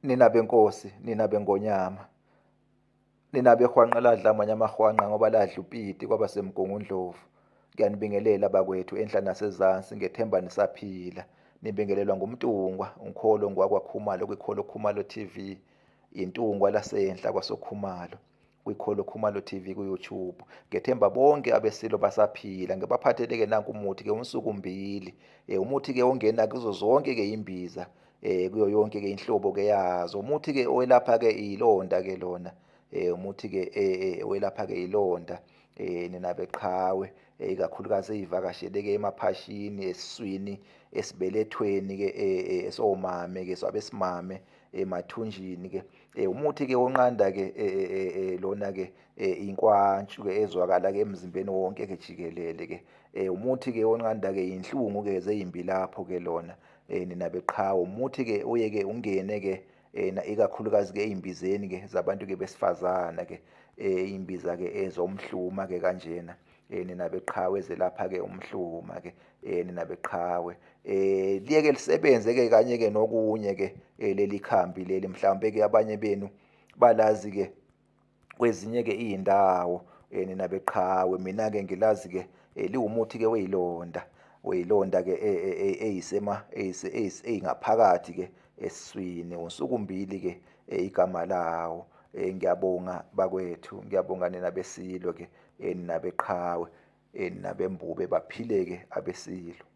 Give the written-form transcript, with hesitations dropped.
Nina beNkosi, nina beNgonyama, nina behwanqa ladla amanye amahwanqa ngoba ladla upiti kwaba seMgungundlovu. Ngiyanibingelela bakwethu enhla nasezansi, ngethemba nisaphila. Nibingelelwa nguMntungwa, uNkholo ngwakwaKhumalo kwiKholo Khumalo TV, iNtungwa lasenhla kwaSokhumalo kwiKholo Khumalo TV ku-YouTube. Ngethemba bonke abeSilo basaphila. Ngibaphathele-ke nanku umuthi-ke unsukumbili. Umuthi-ke ongena kuzo zonke-ke imbiza. Kuyo yonke ke inhlobo ke yazo. Umuthi ke owelapha ke ilonda ke lona. Umuthi ke owelapha ke ilonda. Nina beqhawe, ikakhulukazi eyivakashele ke emaphashini, esiswini, esibelethweni ke, esomame ke, sabesimame, emathunjini ke. Umuthi ke onqanda ke lona ke inkwantshu ke ezwakala ke emzimbeni wonke ke jikelele ke. Umuthi ke onqanda ke inhlungu ke zeyimbilapho ke lona. Nina beqhawe, umuthi ke uye ke ungene ke ikakhulukazi ke ezimbizeni ke zabantu ke besifazana ke, imbiza ke ezomhluma ke kanjena. Nina beqhawe, zelapha ke umhluma ke, nina beqhawe. Liyeke lisebenze ke kanye ke nokunye ke, leli khambi leli mhlawumbe ke abanye benu balazi ke kwezinye ke izindawo, nina beqhawe. Mina ke ngilazi ke liwumuthi ke weyilonda, weyilonda ke eyisema eyingaphakathi ke esiswini. Unsukumbili ke igama lawo. Ngiyabonga bakwethu, ngiyabonga nina besilo ke, nina beqhawe, nina bembube, baphileke abesilo.